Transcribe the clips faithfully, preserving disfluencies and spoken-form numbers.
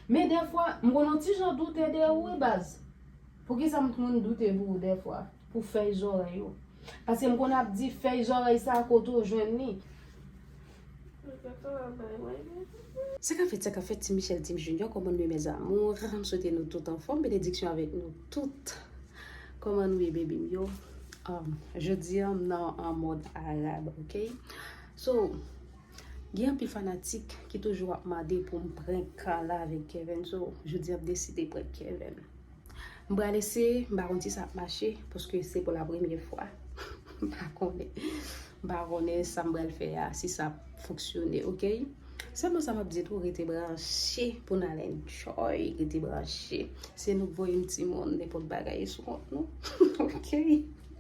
Men dèfwa, m konn yon ti jan doute de ou wi baz. Poukisa m konn doute pou ou dèfwa? Pou fèy zòrèy ou. Paske m konn ap di fèy zòrèy sa kote w jwenn li. Sa k ap fèt, sa k ap fèt, Team Michel, Team Junior, kòman nou ye, mes amours? M swete nou tout anfòm, benediksyon avèk nou tout. Kòman nou ye, baby m yo? Um, jodi a, m nan an mòd arab, ok? So, gen anpil fanatik ki toujou ap mande pou m prank Carla avèk Kevin. So, jodi a, m deside prank Kevin. M pral eseye, m pa konn si sa ap mache, paske se pou la premyè fwa. M pa konnen. M pa konnen sa m pral fè a, si sa ap fonksyone, ok? Sèlman sa m ap di tou, rete branche pou n al enjoy, rete branche. Se nou k voye m timoun, nenpòt bagay e sou kont nou. Ok.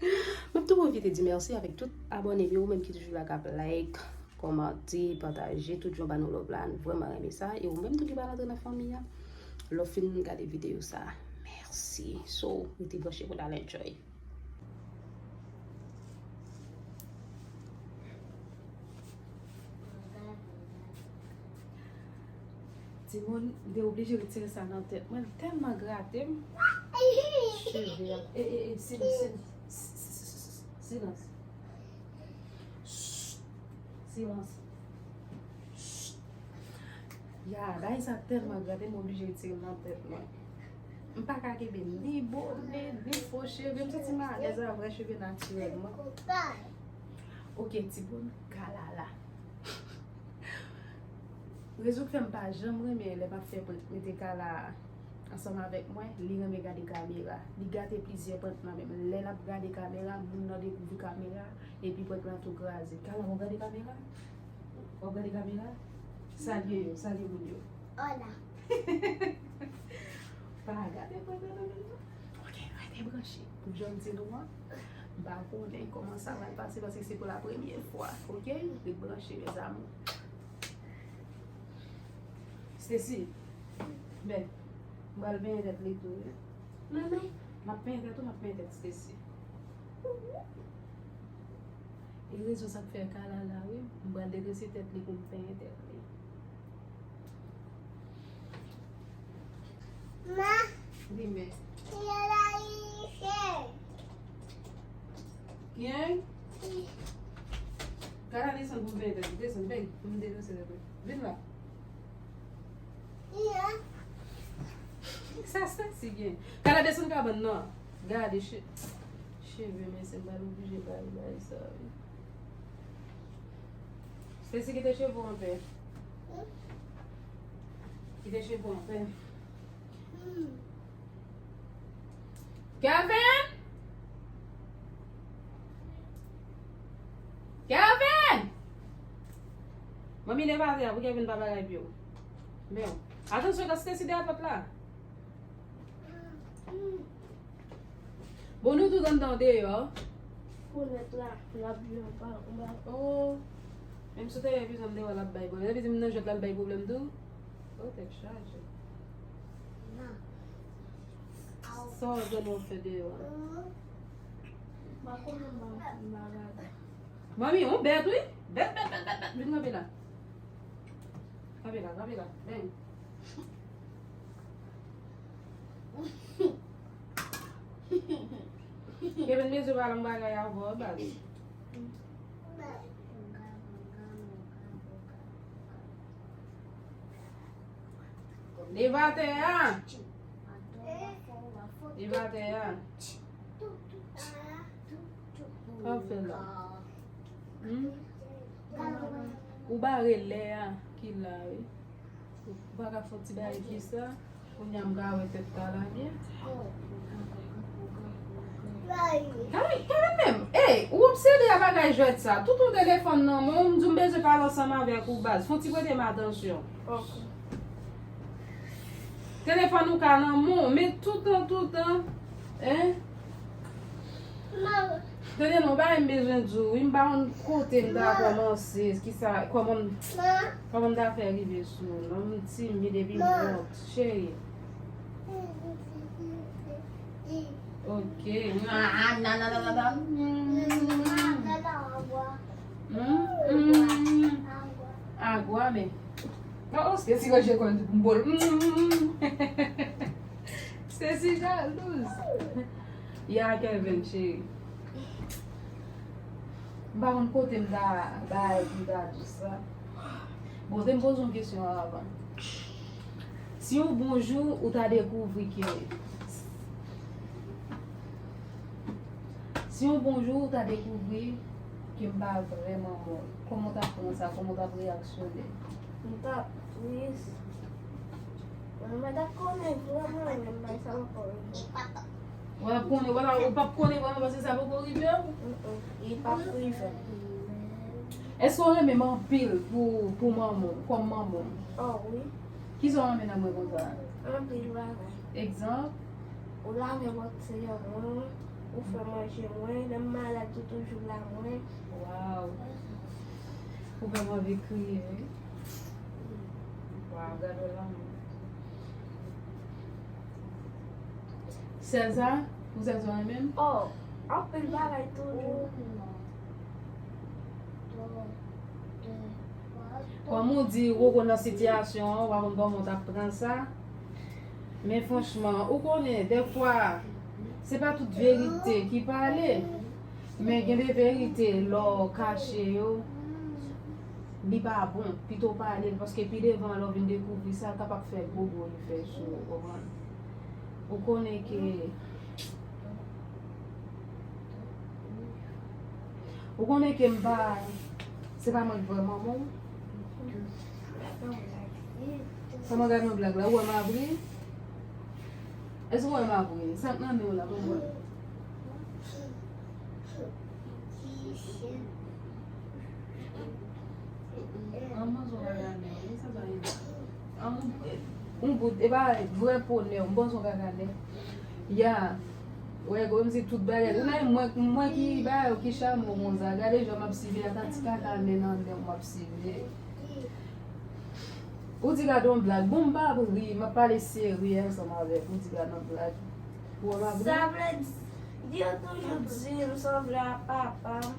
M ap tou pwofite di mèsi avèk tout abòne m yo, ou menm ki toujou la k ap like, kòmante, pataje, tout jan ba nou love la, nou vrèman renmen sa. E ou menm tou ki pral antre nan fanmi an, lè w fin gade videyo sa, mèsi. So, rete branche pou n al enjoy. Timoun, m te oblije retire sa nan tèt mwen. Li tèlman grate m. Cheve a. E, e, e, silans, silans. Silans. Silans. Ya, bagay sa tèlman grate m, oblije retire l nan tèt mwen. M pa ka kenbe ni bone, ni fo cheve. M santi m alèz avè cheve natirèl mwen. Ok, timoun, Kalala. Rezon k fè m pa janm renmen lè m ap fè prank mete Kala ansanm avèk mwen, li renmen gade kamera. Li gate plizyè prank nan menm. Lè l ap gade kamera, moun nan dekouvri kamera, epi prank lan tou kraze. Kala, w ap gade kamera? W ap gade kamera? Salye yo, salye moun yo. Hola. Pa gade prank lan nan menm non. Ok, rete branche. Pou jan m di nou an, m pa konnen kòman sa pral pase paske se pou la premyè fwa. Ok? Rete branche, mes amours. Stacy, bèl, m pral benyen tèt li tou, wi. Manman. M ap penyen tèt ou, m ap penyen tèt Stacy. E rezon sa k fè Kala la, wi. M pral redrese tèt li pou m penyen tèt li. Ma. Wi, men. Kiyè la, Kiyè? Kala desann pou m benyen tèt li. Desann, vin. Pou m desann tèt li. Vin la. Sa, sa, si gen. Kala desann kabann nan. Gade, che-, cheve, men se m pral oblije bay, bay sa, wi. Stacy, kite cheve w anpè. Kite cheve w anpè. Kelvin! Kelvin! Manmi leve atè a pou Kelvin pa bagay pye w. Men, atansyon, Stacy dèyè pòt la. Bon, nou tout anndan w deyò. Fenèt la, l ap vin anba, anba. Oh. Menm si w te gen pizan m te wè l ap bay pwoblèm. Epi di m nan jwèt la l bay pwoblèm tou. Oh, tèt chaje. Sa w ap gade w ap fè deyò a? M pa konnen m pa, m pa gade. Manmi, ou bèt wi. Bèt, bèt, bèt, bèt, bèt. Vin kanpe la. Kanpe la, kanpe la. Beny. Kevin bezwen pale yon bagay avè w, baz. Leve atè a. Leve atè a. Sa w fè la? Hmm? Ou bare lè a ki la, wi. Ou pa ka fè yon ti bagay ki sa? Kounye a m ka wè tèt Kala byen. Kala, Kala menm. Ey, ou obsede a bagay jwèt sa. Tout yon telefòn nan men w, m di w m bezwen pale ansanm avèk ou baz. Fè yon ti prete m atansyon. Ok. Telefòn ou ka nan men w, men toutan, toutan, en? Tande non, bagay m bezwen di w, wi, m pa konn kote m ta kòmanse, kisa, kòman m, kòman m ta fè rive sou w, non, m timid epi m wont, cheri. Ok. Hmm, hmm. Agwa, men. Oh, Stacy ranje kò l pou m bo l. Mm. Stacy jalouz. Ya, Kevin, cheri. M pa konn kote m ta bay pou m ta di sa. Bon, te m poze yon kesyon avan. Si yon bon jou ou ta dekouvri ke Si yon bon jou ou ta dekouvri ke m pa vrèman bon, kòman w t ap pran sa? Kòman w t ap reyaksyone? M t ap tris. Mwen, mwen t ap konnen vrèman renmen m bay sa ankò rive. Ou t ap konnen, vwala, ou p ap konnen vrèman paske sa poko rive w? Mm, mm. Li p ap rive. Èske w renmen m anpil pou, pou manman w, kòm manman w? Oh, wi. Kisa w renmen nan mwen konsa? Anpil bagay. Egzanp? Ou lave bòt seyò mwen, ou fè manje mwen, lè m malad ou toujou la mwen. Waw. Ou fè m anvi kriye, wi. Waw, gade lanmou. Sèl sa? Pou sèl sa w renmen m? Oh, anpil bagay toujou. Kòm ou di, ou konn nan sitiyasyon an, ou pa konn kòman w t ap pran sa. Men franchman, ou konnen, dèfwa, se pa tout verite ki pale. Men gen de verite, lè w kache yo, li pa bon. Pito w pale l, paske pi devan, lè w vin dekouvri sa, l kapab fè gwo, gwo efè sou ou, konprann? Ou konnen ke Ou konnen ke m pa, se pa mwen k vrèman bon. Kòman gade yon blag la? Ou wè m ap ri? Èske ou wè m ap ri? Sa k nan nen w la, ban m wè. An, manzè w pa gade, wi, sa pa ede. An, yon bout, e pa vrè po nen w, m panse w ka gade. Ya. Wè, kòmsi tout bagay. Ou nan mwen, mwen ki ba yo, ki chame w konsa. Gade jan m ap sive a, ta ti kaka nen nan nen w m ap sive. Ou di gade yon blag. Bon, m pa ap ri, m ap pale serye ansanm avèk ou. Ou di gade yon blag. Ou wè m ap ri? Sa vle di, yo toujou di m sanble a papa m.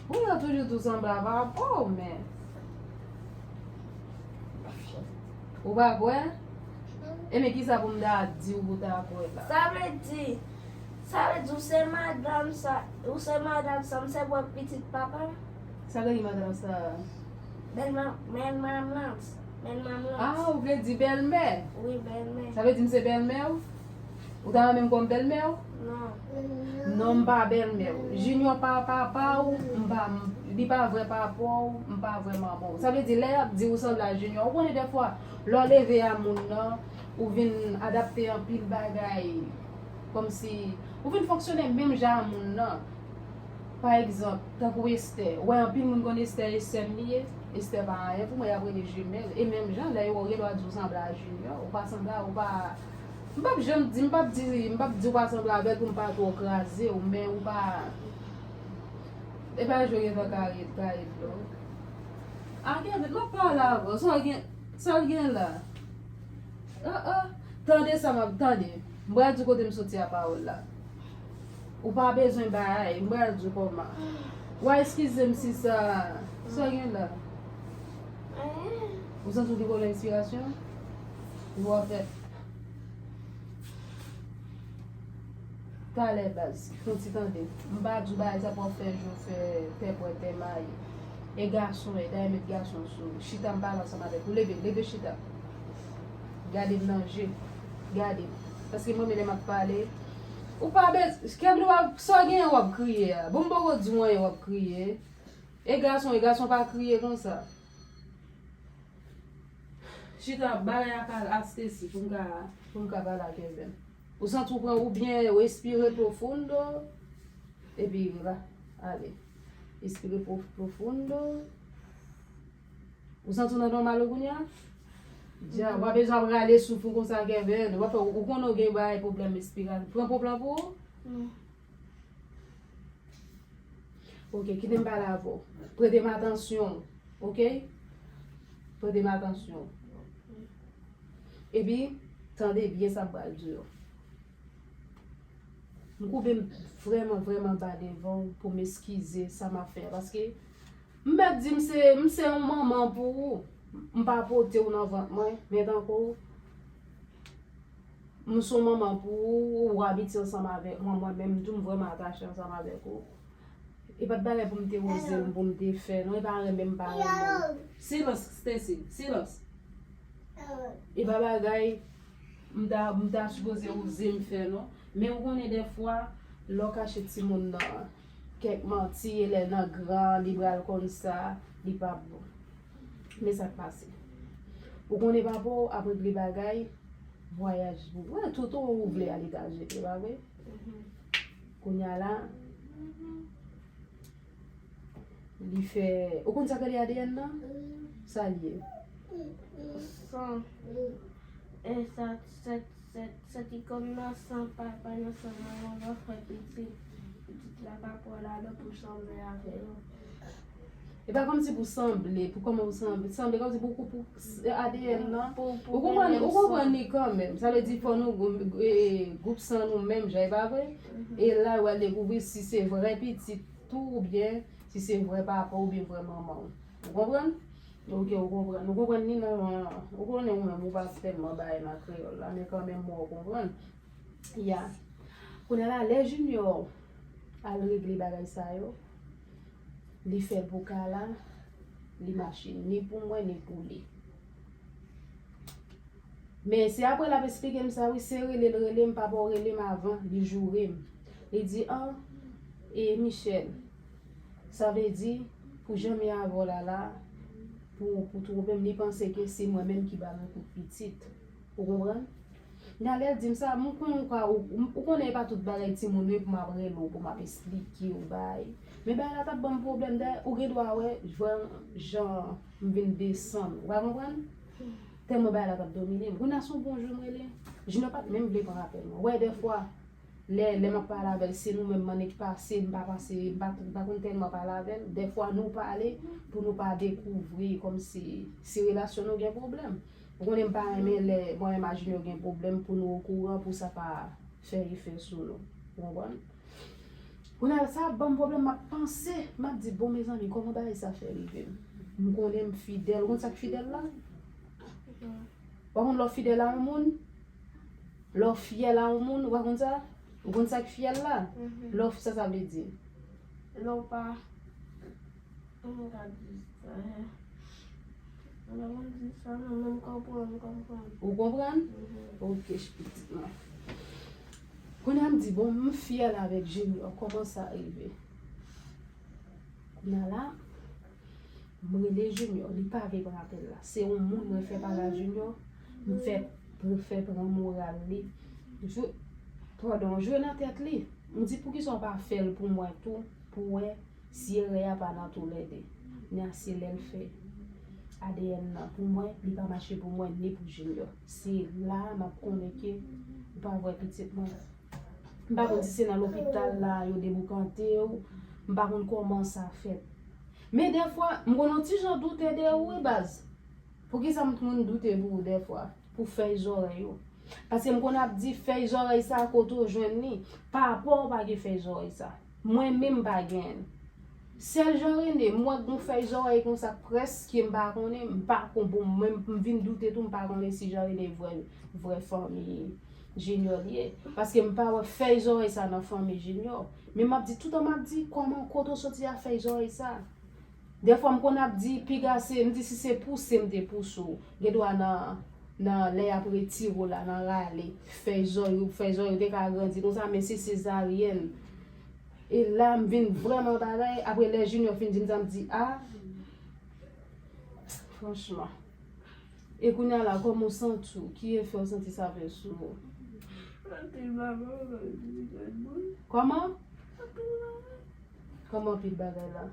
Wi, yo toujou di w sanble a papa w, men. Ou pa kwè? Ebyen, kisa pou m ta di w pou w ta kwè la? Sa vle di, sa vle di ou se madanm sa, ou se madanm sa, m se bwè pitit papa m. Sa vle di madanm sa? Bèlma-, bèlmanm lan, bèlmanm lan. Ah, ou vle di bèlmè? Wi, bèlmè. Sa vle di m se bèlmè w? Ou ta renmen m kòm bèlmè w? Non. Non, m pa bèlmè w. Junior pa papa w, m pa, m, li pa vrè papa w, m pa vrè manman w. Sa vle di, lè y ap di ou sanble a Junior, ou konnen dèfwa, lè w leve a moun nan, ou vin adapte anpil bagay, kòmsi, ou vin fonksyone menm jan a moun nan. Pa egzanp, tankou Esther. Ou wè anpil moun konn Esther, e sè m li ye. Esther pa anyen pou mwen, y ap rele jimèl. E menm jan, lè yo wè w, gen dwa di w sanble a Junior, ou pa sanble a, ou pa, m p ap janm di, m p ap di, m p ap di w pa sanble avè l pou m pa twò kraze w, men ou pa, e pa jwe gentan ka ret, ka ret non. A, Kevin, m ap pale avè w, sa w gen, sa w gen la? Ah, ah. Tande sa m ap tande. M pral di w kote m soti a pawòl la. Ou pa bezwen bay, m pral di w kòman. W a eskize m si sa, sa w gen la? Ou santi w gen pwoblèm enspirasyon? Ou w ap fè. Talè baz, fè yon ti tande. M pa di w bagay sa pou w ap fè jou fè tè pwè tè mayi. E gason, e dayè met gason sou ou. Chita m pale ansanm avèk ou. Leve, leve chita. Gade m nan je. Gade m. Paske mwen menm lè m ap pale. Ou pa bez-, Kevin, w ap, sa w genyen w ap kriye a? Bon, m poko di w anyen w ap kriye. E gason, e gason pa kriye konsa. Chita, bagay a ka ak Stacy pou m ka, pou m ka pale ak Kevin. Ou santi w pran, oubyen respire profundo, epi rela, ale. Respire pro-, profundo. Ou santi w nan nòmal ou kounye a? Dja, w pa bezwen ap rale souf ou konsa, Kevin. W ap fè, ou konnen w gen bagay pwoblèm espirasyon. Pran pwoblèm pou ou? Non. Ok, kite m pale avè w. Prete m atansyon, ok? Prete m atansyon. Epi, tande byen sa m pral di w. M koube m vrèman, vrèman ba devan w pou m eskize sa m ap fè a. Paske, m mèt di m se, m se yon manman pou ou. M pa pote w nan vant mwen, men tankou m se yon manman pou ou, ou abitye ansanm avèk mwen, mwen menm tou m vrèman atache ansanm avèk ou. E pa t bagay pou m te oze m, pou m te fè, non, e pa renmen m pa renmen w. Silans, Stacy, silans. E pa bagay m ta, m ta sipoze oze m fè, non. Men ou konnen dèfwa, lè w kache timoun nan kèk manti, e lè nan gran, li pral konn sa, li p ap bon. Men sa k pase. Ou konnen papa w ap regle bagay, vwayaj pou. Wè, toutou ou vle al etajete, pa vre? Kounye a la, li fè. Ou konn sa k rele A D N nan? Sa l ye? San. E sa, sa, sa, sa ki konn nan san papa, nan san manman, lè w fè pitit, pitit la pa pran ladan pou sanble avè yo. E pa kòmsi pou sanble, pou kòman pou sanble. Sanble kòmsi pou, pou, pou A D N nan. Pou, pou Ou konprann, ou konprann li kanmenm. Sa vle di fò nou, e, gwoup san nou menm jan, e pa vre? E la, w al dekouvri si se vrè pitit tou oubyen si se vrè papa oubyen vrè manman w. Ou konprann? Ok, ou konprann. Ou konprann li nan, ou konnen ou menm, ou pa tèlman bay nan kreyòl la, men kanmenm mwen ou konprann. Ya. Kounye a la, lè Junior al regle bagay sa yo, li fè l pou Kala, li mache ni pou mwen, ni pou li. Men se apre l ap esplike m sa, wi, se rele l rele m, papa w rele m avan, li joure m. Li di, an, e Michel, sa vle di, pou jan m ye avè w la la, pou, pou twonpe m, li panse ke se mwen menm ki ba l yon kout pitit. Ou konprann? Nan lè l di m sa, m konn ou ka, ou, ou konnen e pa tout bagay timoun yo pou m ap rele w, pou m ap esplike w bay. Men bagay la t ap ban m pwoblèm, dayè, ou gen dwa wè, jan, jan m vin desann. Ou pa konprann? Tèlman bagay la t ap domine m. Kounye a se yon bon jou m rele. Junior pa t menm vle pran apèl mwen. Wè, dèfwa, lè, lè m ap pale avè l, se nou menm m annik pase, m pa pase, m pa, m pa konn tèlman pale avè l. Dèfwa, nou pale pou nou pa dekouvri, kòmsi, si relasyon nou gen pwoblèm. Ou konnen m pa renmen lè mwen menm a Junior gen pwoblèm pou nou okouran, pou sa pa fè efè sou nou. Ou konprann? Kounye a, sa ap ban m pwoblèm, m ap panse, m ap di, bon, mezanmi, kòman bagay sa fè rive m? M konnen m fidèl. Ou konn sa k fidèl la? Ou pa konn lè w fidèl a yon moun? Lè w fyèl a yon moun, ou pa konn sa? Ou konn sa k fyèl la? Lè w, sa sa vle di? Lè w pa Mwen ka di sa, hein. Mwen pa konn di sa, non, men m konprann, m konprann. Ou konprann? Ok, pitit mwen. Kounye a m di, bon, m fyèl avèk Junior, kòman sa rive? Kounye a la, m rele Junior, li pa vle pran apèl la. Se yon moun mwen fè pale a Junior, m fè, m fè pran moral li. Jwe, padon, jwe nan tèt li. M di, poukisa w pa fè l pou mwen tou, pou wè si erè a pa nan toulède. Nya se lè l fè A D N nan pou mwen, li pa mache pou mwen ni pou Junior. Se la a m ap konnen ke ou pa vrè pitit mwen. M pa konn si se nan lopital la yo deboukante w, m pa konn kòman sa fèt. Men dèfwa, m konn yon ti jan doute de ou wi baz. Poukisa m konn doute pou ou dèfwa? Pou fèy zòrèy ou. Paske m konn ap di fèy zòrèy sa kote w jwenn li. Papa w pa gen fèy zòrèy sa. Mwen menm m pa genyen l. Sèl Jean René, m wè gon fèy zòrèy konsa k prèske m pa konnen, m pa kon bon, mwen m vin doute tou, m pa konnen si Jean René vrè, vrè fanmi Junior li ye. Paske m pa wè fèy zòrèy sa nan fanmi Junior. Men m ap di, toutan m ap di, kòman, kote w soti a fèy zòrèy sa? Dèfwa m konn ap di, piga se, m di si se pouse m te pouse w, gen dwa nan, nan lè y ap retire w la, nan rale, fèy zòrèy ou, fèy zòrèy ou te ka grandi konsa, men se sezaryèn. E la, m vin vrèman bagay, apre lè Junior fin di m sa, m di, a, franchman. E kounye a la, kòman w santi w? Ki efè w santi sa fè sou ou? Anpil bagay, anpil bagay. Kòman? Anpil bagay. Kòman anpil bagay la?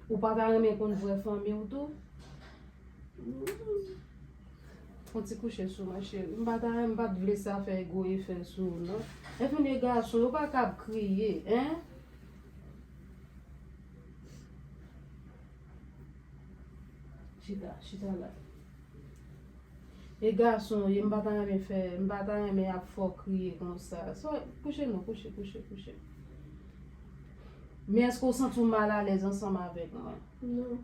Ou pa ta renmen konn vrè fanmi w tou? Fè yon ti kouche sou mwen, cheri. M pa ta, m pa t vle sa fè gwo efè sou ou, non. Enfin, e gason yo pa kab kriye, en? Chita, chita la. E gason yo ye, m pa ta renmen fè, m pa ta renmen ap fè w kriye konsa. So, kouche non, kouche, kouche, kouche. Men èske w santi w malalèz ansanm avèk mwen? Non.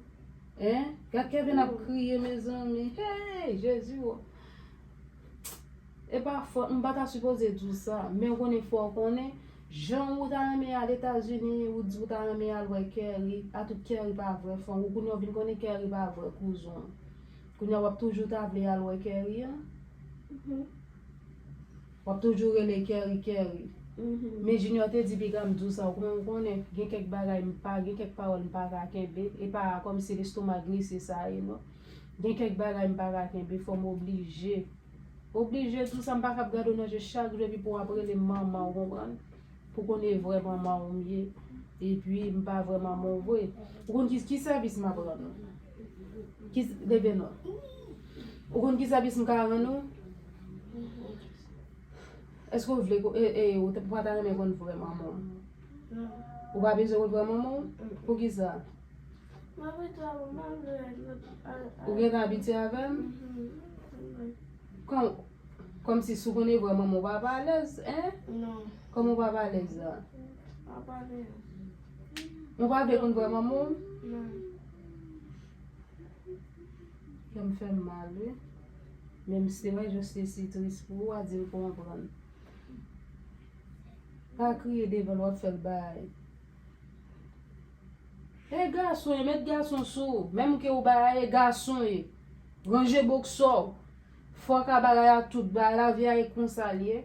Hein? Gad Kevin ap kriye, mezanmi. Hey, Jezi, wo. E pa fòt, m pa ta sipoze di w sa, men w konnen, fò w konnen, jan ou ta renmen al Etazini, ou di w ta renmen al wè Kerry, atout Kerry pa vrè fanm ou, kounye a w vin konnen Kerry pa vrè kouzen w. Kounye a w ap toujou ta vle al wè Kerry an? W ap toujou rele Kerry, Kerry. Men Junior te di piga m di w sa, ou konnen, ou konnen, gen kèk bagay m pa, gen kèk pawòl m pa ka kenbe, e pa kòmsi lestoma glise sa ye, non. Gen kèk bagay m pa ka kenbe, fò m oblije. Oblije di w sa, m pa kab gade w nan je chak jou epi pou w ap rele m manman, ou konprann? Pou konnen vrè manman w m ye. Epi m pa vrè manman w vre. Ou konn ki, ki sèvis m ap rann ou? Ki, leve non. Ou konn ki sèvis m ka rann ou? Èske w vle ko-, e, e, ou t-, ou pa ta renmen konn vrè manman w? Ou pa bezwen konn vrè manman w? Poukisa? M abitye avè l, m abitye avè l. Ou gentan abitye avè l? Kòm, kòmsi si w konnen vrè manman w pa pa alèz, en? Non. Kòman w pa pa alèz la? M pa pa alèz. Ou pa vle konn vrè manman w? Non. Kè m fè m mal, wi. Menm si te wè José si tris pou ou, a di l konprann. Pa kriye devan l, w ap fè l bay. E gason ye, met gason sou ou. Menm ke ou bagay, e gason ye. Ranje boksè w. Fò ka bagay a tout, bagay lavi a e konsa l ye.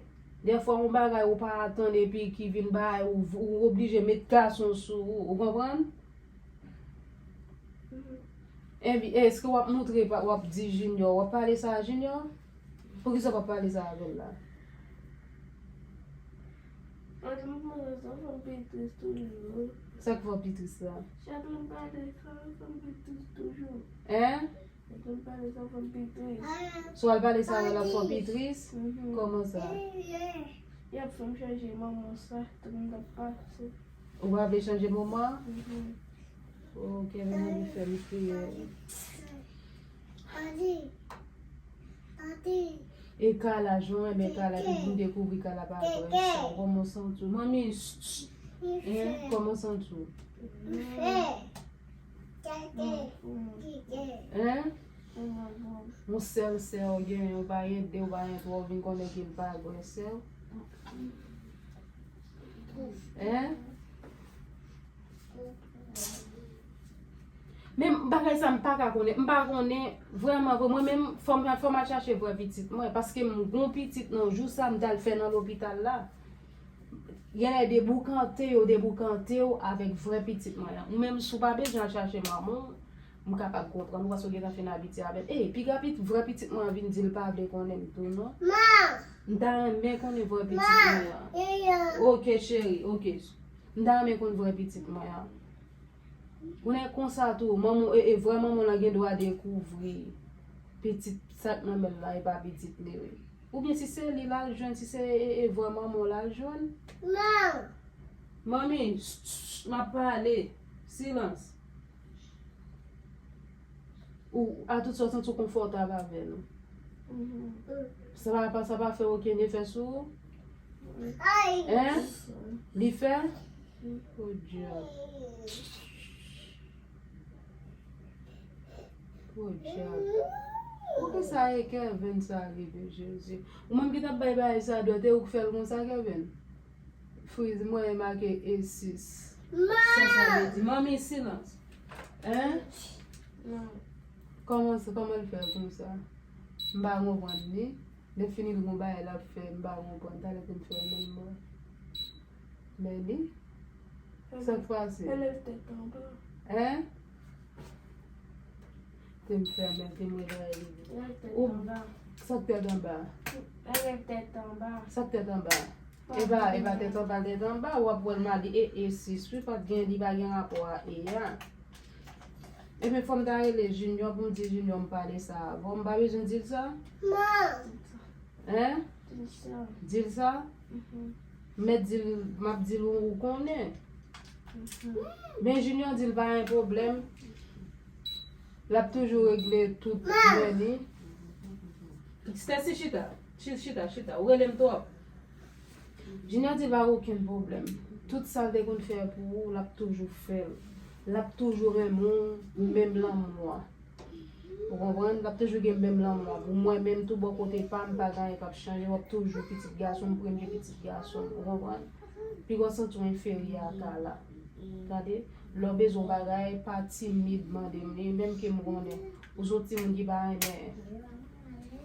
Dèfwa yon bagay ou pa atann epi ki vin bay, ou, ou oblije met gason sou ou. Ou konprann? Epi, èske w ap montre, w ap di Junior, w ap pale sa a Junior? Poukisa w p ap pale sa avè l la? Paske m panse sa fè m pi tris toujou. Sa k fè w pi tris la? Chak lè m pale sa, sa fè m pi tris toujou. Hein? Chak lè m pale sa fè m pi tris. Si w al pale sa avè l, l ap fè w pi tris? Mhm. Kòman sa? Y ap fè m chanje manman sa, tout moun t ap pase. Ou pa vle chanje manman? Mhm. Ok, men li fè m kriye. E Kala, jan w renmen Kala, epi pou m dekouvri Kala pa vrè sa. Kòman w santi w? Manmi, ch, ch, hein, kòman w santi w? Hein? Yon sèl sè w genyen, ou pa gen de, ou pa gen twa, ou vin konnen ke l pa vrè sè w. Hein? Men bagay sa m pa ka konnen, m pa konnen vrèman vre, mwen menm fò m, fò m al chache vrè pitit mwen, paske m gon pitit nan jou sa m t al fè nan lopital la. Genlè deboukante yo, deboukante w avèk vrè pitit mwen an. Ou menm si w pa bezwen al chache manman w, m kapab konprann ou paske w gentan fin abitye avè l. E, piga pit, vrè pitit mwen an vin di l pa vle konnen m tou non. M ta renmen konnen vrè pitit mwen an. Ok cheri, ok. M ta renmen konn vrè pitit mwen an. Konnen konsa tou, manman, e, e, vrè manman w lan gen dwa dekouvri pitit sa k nan men l la e pa pitit li wi. Oubyen si se li l al jwenn, si se, e, e, vrè manman w l al jwenn. Manmi, ch, ch, ch, m ap pale. Silans. Ou, a tout sa w santi w konfòtab avè l. Mhm. Sa pa, pa, sa pa fè okenn efè sou ou? Hein? Li fè? Podyab. Podyab. Poukisa e Kevin sa rive, Jezi? Ou menm ki t ap bay bagay sa dwèt, e ou k fè l konsa, Kevin? Friz mwen e make e sis. Sa sa vle di? Manmi, silans. Hein? Kòman sa, kòman l fè konsa? M pa konprann li. Lè fini l gon bagay l ap fè, m pa konprann. Talè pou m fè menm mwen. Men li? Sa k pase? Enlèv tèt anba. Hein? Te m fèmen, te m reveye li. Enlèv tèt anba. Sa k tèt anba? Enlèv tèt anba. Sa k tèt anba? E pa, e pa tèt anba, tèt anba, w ap wè l male e, e sis wi, pa t gen, li pa gen rapò a e a. Ebyen, fò m ta rele Junior pou m di Junior m pale sa avè w. M pa bezwen di l sa? Hein? Di l sa. Di l sa? Mhm. Mèt di l, m ap di l ou konnen. Mhm. Men Junior di l pa gen pwoblèm. L ap toujou regle tout men li. Stacy, chita. Chi, chita, chita. Ou rele m twòp. Junior di l pa gen okenn pwoblèm. Tout sa l te konn fè pou ou, l ap toujou fè l. L ap toujou renmen w menm lanmou an. Ou konprann? L ap toujou gen menm lanmou an. Pou mwen menm tou, bò kote pa m, pa gen anyen k ap chanje. W ap toujou pitit gason m, premye pitit gason m. Ou konprann? Piga w santi w enferyè a Kala. Tande? Lè w bezwen yon bagay, pa timid mande m li, menm ke m konnen. Ou se yon timoun ki pa renmen,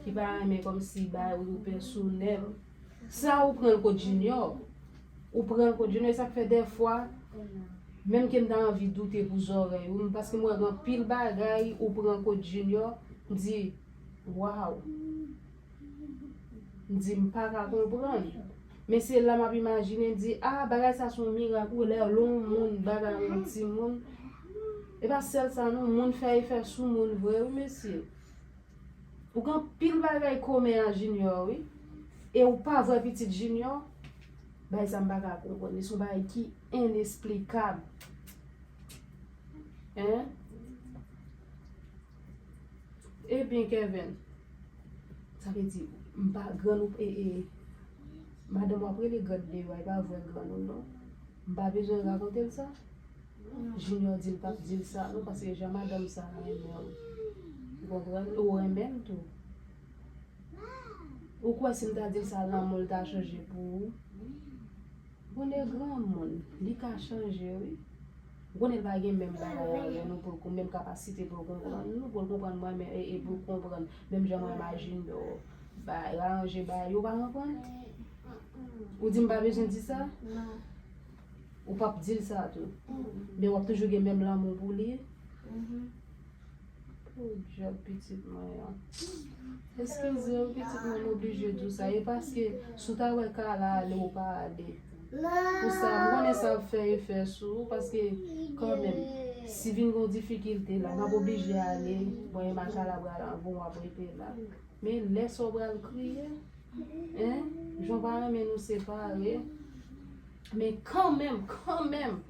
ki pa renmen kòmsi bagay ou yo pèsonèl. Sa ou pran l kot Junior. Ou pran l kot Junior, e sa k fè dèfwa, menm ke m ta anvi doute pou zòrèy ou, paske m wè gen anpil bagay ou pran kot Junior, m di, waw. M di, m pa ka konprann. Men se la m ap imajine, m di, a, bagay sa se yon mirak, wi, lè yon moun bagay yon timoun. E pa sèl sa, non, moun fè efè sou moun vre, wi, mesye. Ou gen anpil bagay komen a Junior, wi. E ou pa vre pitit Junior. Bagay sa m pa ka konprann. Li se yon bagay ki inesplikab. Hein? Ebyen, Kevin, sa vle di, m pa grann ou, e, e, madanm w ap rele grann deyò a, e pa vre grann ou, non. M pa bezwen rakonte l sa. Junior di l p ap di l sa, non, paske jan madanm sa renmen w. Ou konprann? Ou renmen l tou. Ou kwè si m ta di l sa, lanmou l ta chanje pou ou? Ou konnen granmoun, li ka chanje, wi. Ou konnen l pa gen menm bagay avè nou pou l kon-, menm kapasite pou l konprann nou, pou l konprann mwen, men, e, e pou l konprann menm jan mwen imajine yo, ba, ranje bagay yo, ou pa konprann? Ou di m pa bezwen di sa? Non. Ou p ap di l sa tou. Men w ap toujou gen menm lanmou pou li. Podyab pitit mwen an. Eskize w, pitit mwen, m oblije di w sa. E paske si w ta wè Kala ale, ou pa ale. Pou sa, m konnen sa ap fè efè sou ou, paske kanmenm, si vin gen yon difikilte la, m ap oblije ale. Bon, e ma Kala pral anvan w ap rete la. Men lè sa w pral kriye, en, jan w pa renmen nou separe. Men kanmenm, kanmenm,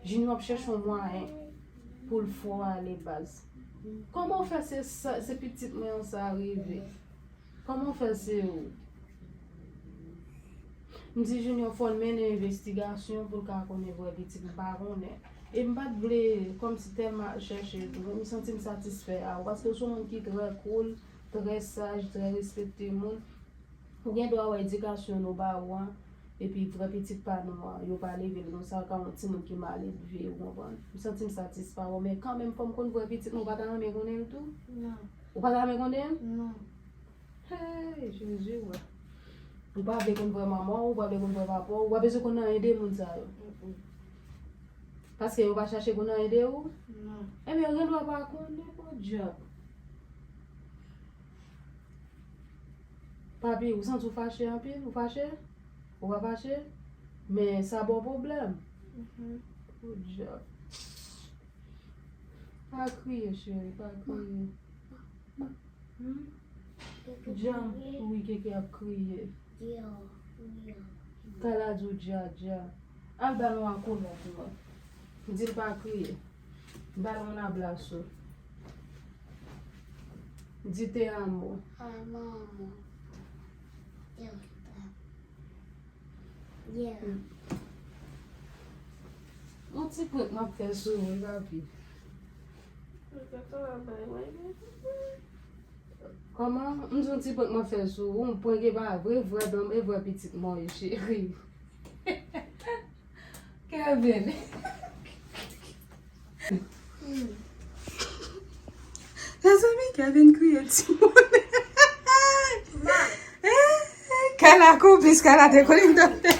Junior ap chèche yon mwayen pou l fè w ale baz. Kòman w fè se sa, se pitit mwen an sa rive? Kòman w fè se ou? M di Junior fò l mennen envestigasyon pou l ka konnen vrè pitit m pa konnen. E m pa t vle kòmsi tèlman ap chèche, m santi m satisfè a ou, paske w se yon moun ki trè cool, trè saj, trè respekte moun. Ou gen dwa wè edikasyon nou ba ou an, epi vrè pitit pa nou an, yo pa leve l non, sa ka yon timoun ki mal edve, ou konprann? M santi m satisfè a ou, men kanmenm fò m konn vrè pitit mwen, ou pa ta renmen konnen l tou? Non. Ou pa ta renmen konnen l? Non. Hey, Jezi, wè. Ou pa vle konn vrè manman w, ou pa vle konn vrè papa w, ou pa bezwen konn anyen de moun sa yo. Mm-mm. Paske yo pa chache konn anyen de ou? Non. Ebyen, yo gen dwa pa konnen, podyab. Papi, ou santi w fache anpil? Ou fache? Ou pa fache? Men sa ba w pwoblèm? Mhm. Podyab. Pa kriye, cheri, pa kriye. Hmm? Dja, wi, Keke ap kriye. Kala di w dja, dja. Al ba l yon akolòt mwen. Di l pa kriye. Ba l yon abraso. Di te amo. Amo, amo. Te amo. Yeah. Yon ti prank m ap fè sou ou, papi. Kòman? M di yon ti prank m ap fè sou ou, yon prank e pa vre, vrè danm, e vrè pitit mwen, cheri. Kevin. Mezanmi, Kevin kriye timoun. Kala konplis, Kala te konn tande.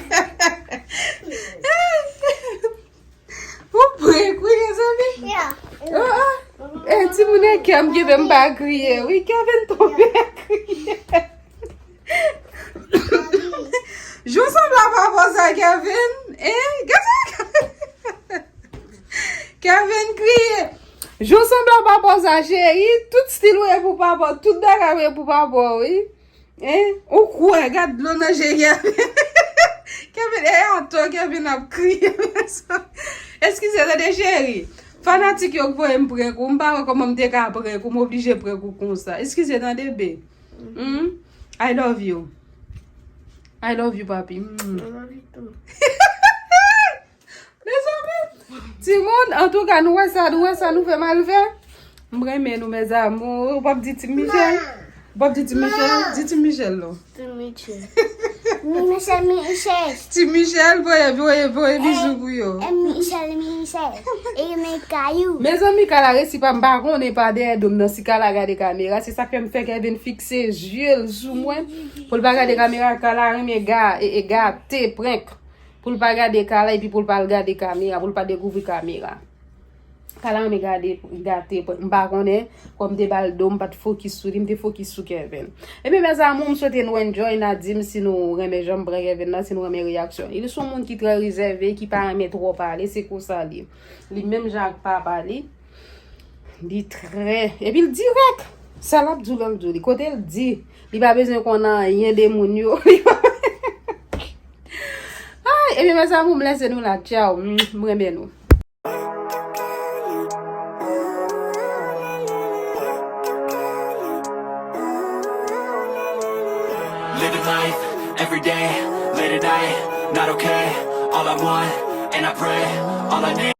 Ou prank wi, mezanmi. Oh, oh. Eh, timoun, e kè m ki fè m pa kriye. Wi, Kevin tonbe kriye. Jou sanble pa bò sa, Kevin. Eh, gade sa. Kevin kriye. Jou sanble pa bò sa, cheri. Tout stil ou e pou papa w, tout bagay ou e pou papa w, wi. Hein? Ou kwè, gad dlo nan je Kevin. Kevin, e atò Kevin ap kriye. Eskize, tande, cheri. Fanatik yo k voye m prank ou, m pa wè kòman m te ka prank ou, m oblije prank ou konsa. Eskize, tande, be. Hmm? I love you. I love you, papi. Mm. I love you too. Timoun, antouka, nou wè sa, nou wè sa, nou fè mal fè. M renmen nou, mes amours. W ap di Ti Michel? W ap di Ti Michel? Di Ti Michel, non. Ti Michel. Mi Michel, mi Michel. Ti Michel, voye, voye, voye bizou pou yo. E Michel, mi Michel. E mi kayou. Mezanmi, Kala resi pa, m pa konnen pa dèyè do m nan si Kala gade kamera. Se sa k fè m fè Kevin fikse zye l sou mwen. Pou l pa gade kamera, Kala renmen ga, e, e gate, prank. Pou l pa gade Kala, epi pou l pa al gade kamera, pou l pa dekouvri kamera. Kala renmen gade, gate, m pa konnen, kòm m te ba l do, m pa t fokis sou li, m te fokis sou Kevin. Ebyen, mes amours, m swete nou enjoy, n a di m si nou renmen jan m pran Kevin nan, si nou renmen reyaksyon. Li se yon moun ki trè rezève, ki pa renmen twò pale, se konsa li. Li menm jan ak papa li. Li trè, epi l dirèk. Sa l ap di w, l ap di w li. Kote l di, li pa bezwen konn anyen de moun yo. Li pa Ay, ebyen, mes amours, m lese nou la. Tchao. M renmen nou. Living life, every day, late at night, not okay. All I want, and I pray, all I need.